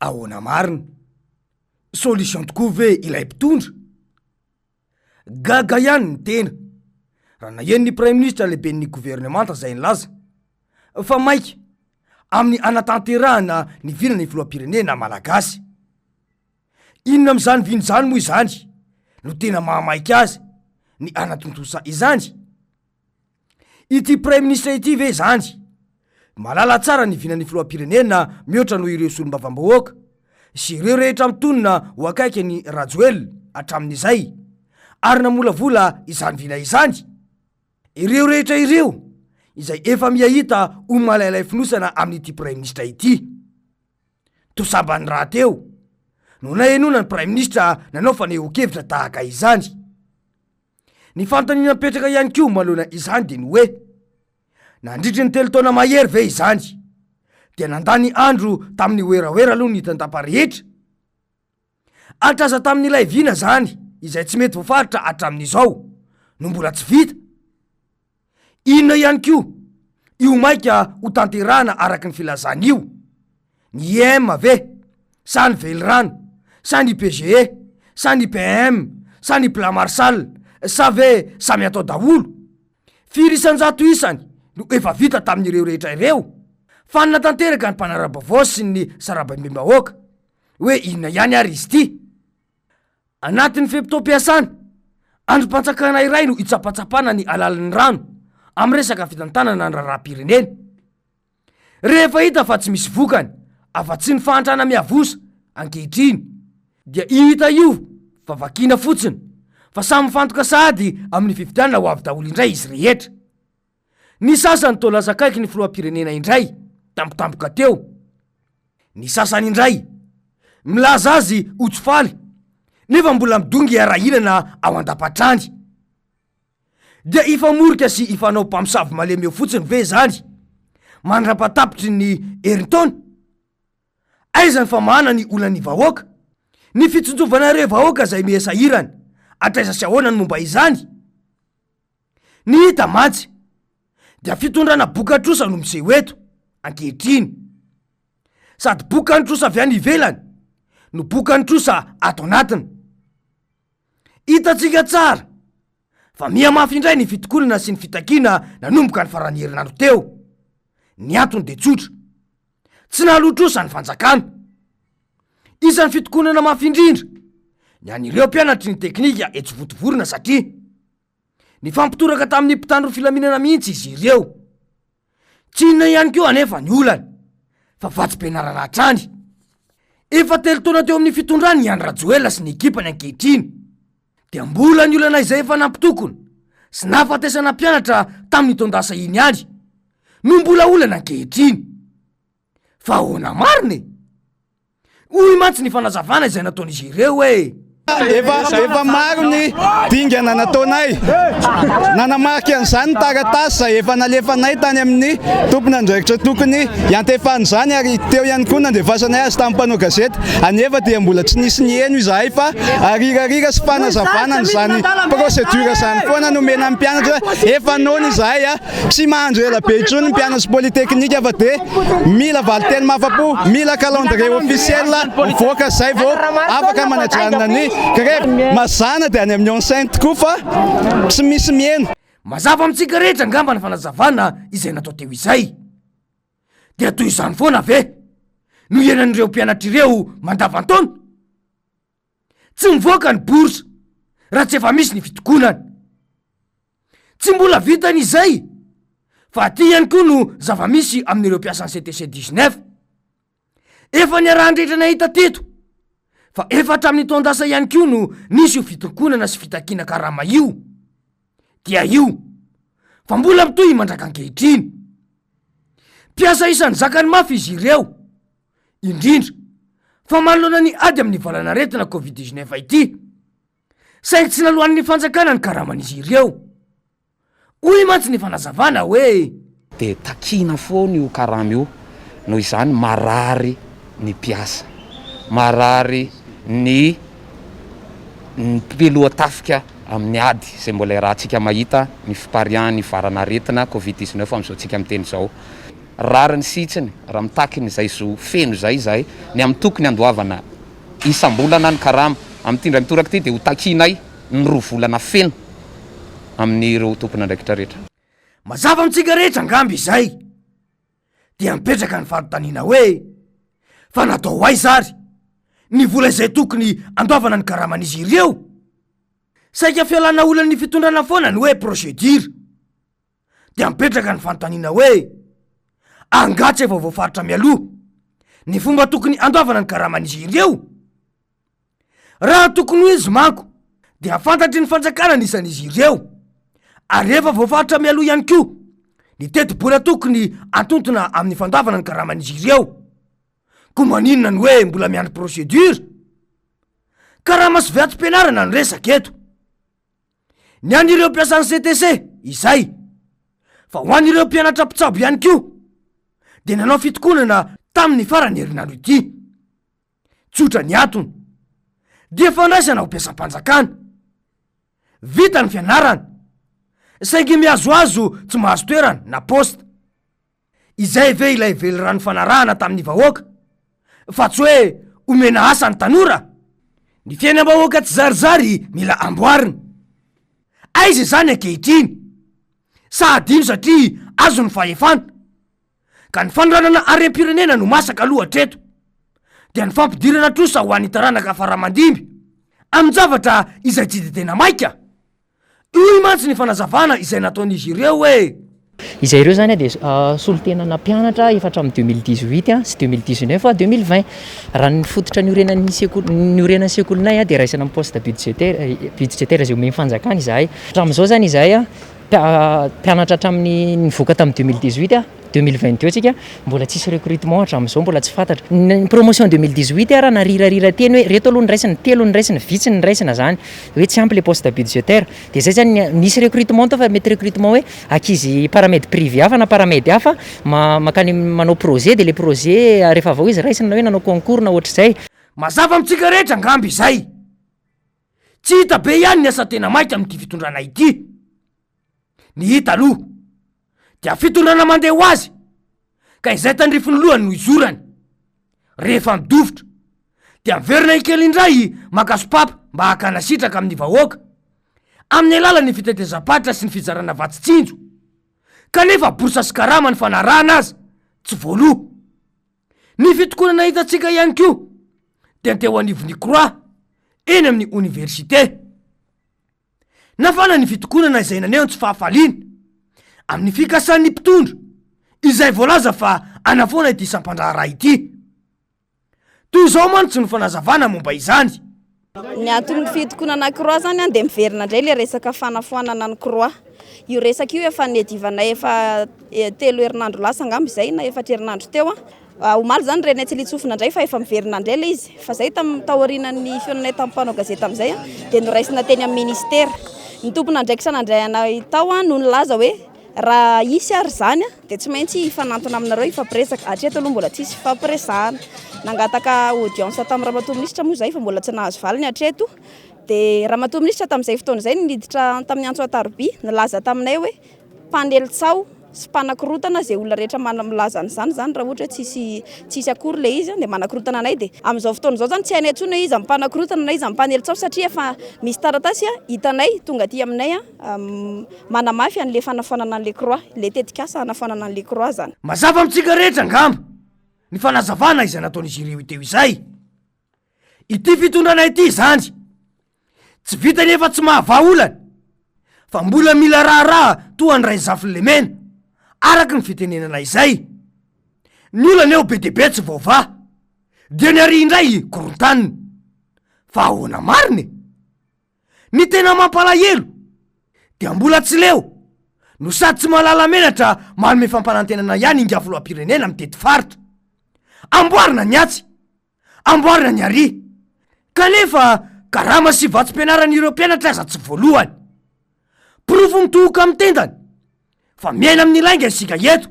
Ahoana marina? Solution tokoa ve ilay mpitondra? Gaga ihany ny tena raha naheno ny praiminisitra lehiben'ny governemanta izay nilaza fa maika amin'ny hanatanterahana ny vinan'ny filoham-pirenena malagasy. Inona amin'izany vina izany moa izany no tena mahamaika azy ny hanatontosa izany? Ity praiminisitra ity ve izany mahalala tsara ny vinan'ny filoham-pirenena mihoatra noho ireo solombavambahoaka sy ireo rehetra mitonona ho akaiky an'i Rajoelina hatramin'izay ary namolavola izany vina izany? Ireo rehetra ireo izay efa miha-hita ho malailay fonosana amin'ity praiminisitra ity. Toa sambany rahateo no nahenoana ny praiminisitra nanao fanehoan-kevitra tahaka izany. Ny fanontaniana mipetraka ihany koa manoloana izany dia ny hoe, nandritry ny telo taona mahery ve izany dia nandany andro tamin'ny werawera aloha ny tandapa rehetra? Hatraza tamin'ilay vina izany izay tsy mety voafaritra hatramin'izao no mbola tsy vita? Inona ihany koa io maika ho tanterahana araka ny filazana io? Ny IEM ve? Sa ny velirano? Sa ny PGE? Sa ny PM? Sa ny plan Marshall? Sa ve samy atao daholo? Firy isan-jato isany no efa vita tamin'ireo rehetra ireo? Fanina tanteraka ny mpanara-baovao sy ny sarabambem-bahoaka hoe inona ihany ary izy ity? Anatin'ny fe-potoam-piasana, andrim-panjakana iray no itsapatsapana ny halalin'ny rano amin'ny resaka fitantanana ny raharaham-pirenena. Rehefa hita fa tsy misy vokany afa-tsy ny fahantrana miavosa ankehitriny dia io hita io fa vakiana fotsiny fa samy mifantoka sahady amin'ny fifidianana ho avy daholo indray izy rehetra. Ny sasany toa lasa akaiky ny filoham-pirenena indray tampotampoka teo. Ny sasany indray milaza azy ho tsy faly nefa mbola midongy hiara-hihinana ao an-dapa hatrany. Dia hifamorika sy hifanao mpamosavy malemy eo fotsiny ve izany mandra-patapitry ny herintaona? Aiza ny famahana ny olan'ny vahoaka? Ny fitsinjovana ireo vahoaka izay miha sahirana, hatraiza sy ahoana ny momba izany? Ny hita mantsy dia fitondrana boka-trosa no miseho eto ankehitriny. Sady bokan'ny trosa avy any ivelany no bokan'ny trosa ato anatiny. Hitantsika tsara fa miha mafy indray ny fitokonana sy ny fitakiana nanomboka ny faran'ny herinandro teo. Ny antony dia tsotra, tsy nahaloa trosa ny fanjakana. Isan'ny fitokonana mafy indrindra ny an'ireo mpianatry ny teknika etsy Vontovorona satria Nifampitoraka tamin'ny mpitandro filaminana mihitsy izy ireo. Tsy inona ihany koa anefa ny olana fa vatsim-pianarana hatrany. Efa telo taona teo amin'ny fitondrany i Andry Rajoelina sy ny ekipany ankehitriny dia mbola ny olana izay efa nampitokona sy nahafatesana mpianatra tamin'ny taon-dasa iny ihany no mbola olana ankehitriny. Fa ahoana marina e? Hoy mantsy ny fanazavana izay nataon'izy ireo hoe. Efa efa maro ny dingana nataonay. Nanamarika an'izany ny taratasy izay efa nalefanay tany amin'ny tompon'andraikitra tokony hiantefan'izany ary teo ihany koa nandefasanay azy tamin'ny mpanao gazety. Anefa dia mbola tsy nisy niheno izahay fa arirarira sy fanazavana an'izany procédure izany foana no omena ny mpianatra. Efa noana izahay. Tsy mahandry ela be intsony ny mpianatry polytechnique fa dia mila valinteny mahafapo, mila calendrier officiel mivoaka izay vao afaka manajanona ny grève. Mazàna dia any amin'ny enceinte koa fa tsy misy miheno. Mazava amintsika rehetra angamba ny fanazavana izay natao teo izay. Dia toy izany foana ve no iainan'ireo mpianatra ireo mandavantaona? Tsy mivoaka ny bourse raha tsy efa misy ny fitokonana. Tsy mbola vitany izay fa aty ihany koa no zava-misy amin'ireo mpiasan'ny CTC 19. Efa niarahan-drehetra nahita teto fa efa hatramin'ny taon-dasa ihany koa no nisy io fitokonana sy fitakiana karama io. Dia io fa mbola mitohy mandrak'ankehitriny. Mpiasa isan'ny zakany mafy izy ireo, indrindra fa manoloana ny ady amin'ny valan'aretina Covid 19 ity. Saingy tsy naloan'ny fanjakana ny karaman'izy ireo. Hoy mantsy ny fanazavana hoe. Dia takiana foana io karama io, noho izany marary ny mpiasa, marary ny ny mpiloha-tafika amin'ny ady izay mbola iarahantsika mahita ny fipariahan'ny varan'aretina covid 19 amin'izao tsika miteny izao. Rariny sy hitsiny raha mitaky ny izay zo feno izay izahay ny amin'ny tokony handoavana isam-bolana ny karama. Amin'ity indray mitoraka ity dia ho takianay ny roa volana feno amin'ireo tompon'andraikitra rehetra. Mazava amintsika rehetra angamba izay. Dia mipetraka ny fanontaniana hoe, fa natao ho aiza ary ny vola izay tokony andoavana ny karaman'izy ireo? Saika fialana olan'ny fitondrana foana ny hoe procédure. Dia mipetraka ny fanontaniana hoe, angaha tsy efa voafaritra mialoha ny fomba tokony andoavana ny karaman'izy ireo? Raha tokony ho izy manko dia fantatry ny fanjakana ny isan'izy ireo ary efa voafaritra mialoha ihany koa ny tetibola tokony antontona amin'ny fandavana ny karaman'izy ireo. Koa maninona ny hoe mbola miandry procédure? Karama sy vatsim-pianarana no resaka eto. Ny an'ireo mpiasan'ny CTC izay, fa ho an'ireo mpianatra mpitsabo ihany koa dia nanao fitokonana tamin'ny faran'ny herinandro ity. Tsotra ny antony, dia fandraisana ho mpiasam-panjakana. Vita ny fianarana, saingy mihazohazo tsy mahazo toerana na poste. Izay ve ilay velirano fanarahana tamin'ny vahoaka, fa tsy hoe omena asa ny tanora? Ny fiainam-bahoaka tsizarizary mila amboarina. Aiza izany ankehitriny? Sa hadino satria azo ny fahefana? Ka ny fanoranana harem-pirenena no masaka aloha hatreto, dia ny fampidirana trosa ho an'ny taranaka fara-mandimby amin-javatra izay tsy dia tena maika. Hoy mantsy ny fanazavana izay nataon'izy ireo hoe. Izay ireo izany dia solontenana mpianatra efa hatramin'ny 2018 sy 2019 ary 2020. Raha ny fototra niorenan'ny sekoly, niorenan'ny sekolinay dia raisina amin'ny poste budgétaire, budgétaire izay omen'ny fanjakana izahay. Hatramin'izao izany izahay Mpianatra hatramin'ny nivoaka tamin'ny 2018, 2022 tsika, mbola tsisy recrutement hatramin'izao, mbola tsy fantatra. Ny promotion 2018 ara narirarira teny hoe reto aloha ny raisina, telo ny raisina, vitsy ny raisina zany, hoe tsy ampy le poste budgétaire. Dia zay zany nisy recrutement tao fa mety recrutement hoe ankizy paramed privé hafa na paramed hafa mankany manao projet dia le projet rehefa avy ao izy raisina na hoe nanao concours na ohatr'izay. Mazava amintsika rehetra angamba izay. Tsy hita be ihany ny asa tena maika amin'ity fitondrana ity. Ny hita aloha dia fitondrana mandeha ho azy ka izay tandrifin'ny lohany no izorany. Rehefa midofotra dia miverina kely indray maka sopapa mba hakana sitraka amin'ny vahoaka amin'ny alalan'ny fitetezam-paritra sy ny fizarana vatsy tsinjo kanefa bourse sy karama ny fanarahana aza tsy voaloa. Ny fitokonana hitantsika ihany koa dia teo anivon'ny Croix eny amin'ny oniversite. Nafana ny fitokonana izay naneho ny tsy fahafaliana amin'ny fikasan'ny mpitondra izay voalaza fa hanafoana ity sampandraharaha ity. Toy izao mantsy no fanazavana momba izany. Ny anton'ny fitokonana croix zany dia miverina indray ilay resaka fanafoanana ny croix. Io resaka io efa niadivanay efa telo herinandro lasa angamba izay na efatra herinandro teo. Omaly izany renay tsilitsofina indray fa efa miverina indray ilay izy. Fa izay taorian'ny fihaonanay tamin'ny mpanao gazety tamin'izay dia noraisina teny amin'ny ministera. Ny tompon'andraikitra nandray anay tao no nilaza hoe Raha hisy ary izany dia tsy maintsy hifanantona aminareo hifampiresaka. Hatreto aloha mbola tsisy fifampiresahana. Nangataka audience tamin'ny Ramatoa Minisitra moa izahay fa mbola tsy nahazo valiny hatreto. Dia Ramatoa Minisitra tamin'izay fotoana izay no niditra tamin'ny antso an-taroby nilaza taminay hoe mpanely tsaho sy mpanakorotana izay olona rehetra milaza an'izany izany raha ohatra hoe tsisy tsisy akory ilay izy dia manakorotana anay. Dia amin'izao fotoana izao izany tsy hainay intsony hoe iza no mpanakorotana na iza no mpanely tsaho satria efa misy taratasy hitanay tonga aty aminay. Manamafy an'le fanafoanana an'le croix, le tetikasa hanafoanana an'le croix zany. Mazava amintsika rehetra angamba ny fanazavana izay nataon'izy ireo teo izay. Ity fitondrana ity izany tsy vitany efa tsy mahavaha olana fa mbola mila raharaha toa an'i Rainizafinlemena araka ny fitenenana izay. Ny olana eo be dia be tsy voavaha dia ny ary indray korontanina. Fa ahoana marina e? Ny tena mampalahelo dia mbola tsy leo no sady tsy mahalala menatra manome fampanantenana ihany ingahy filoham-pirenena mitety faritra. Amboarina ny atsy, amboarina ny ary. Kanefa karama sy vatsim-pianaran'ireo mpianatra aza tsy voalohany. Porofo mitohoka amin'ny tendany fa miaina amin'ny lainga isika eto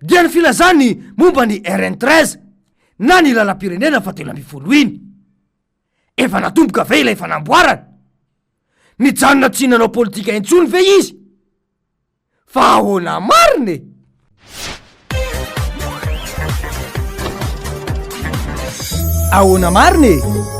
dia ny filazany momba ny RN 13 na ny lalam-pirenena fahatelo ambin'ny folo iny. Efa natomboka ve ilay fanamboarana? Nijanona tsy nanao politika intsony ve izy? Fa ahoana marina e? Ahoana marina e?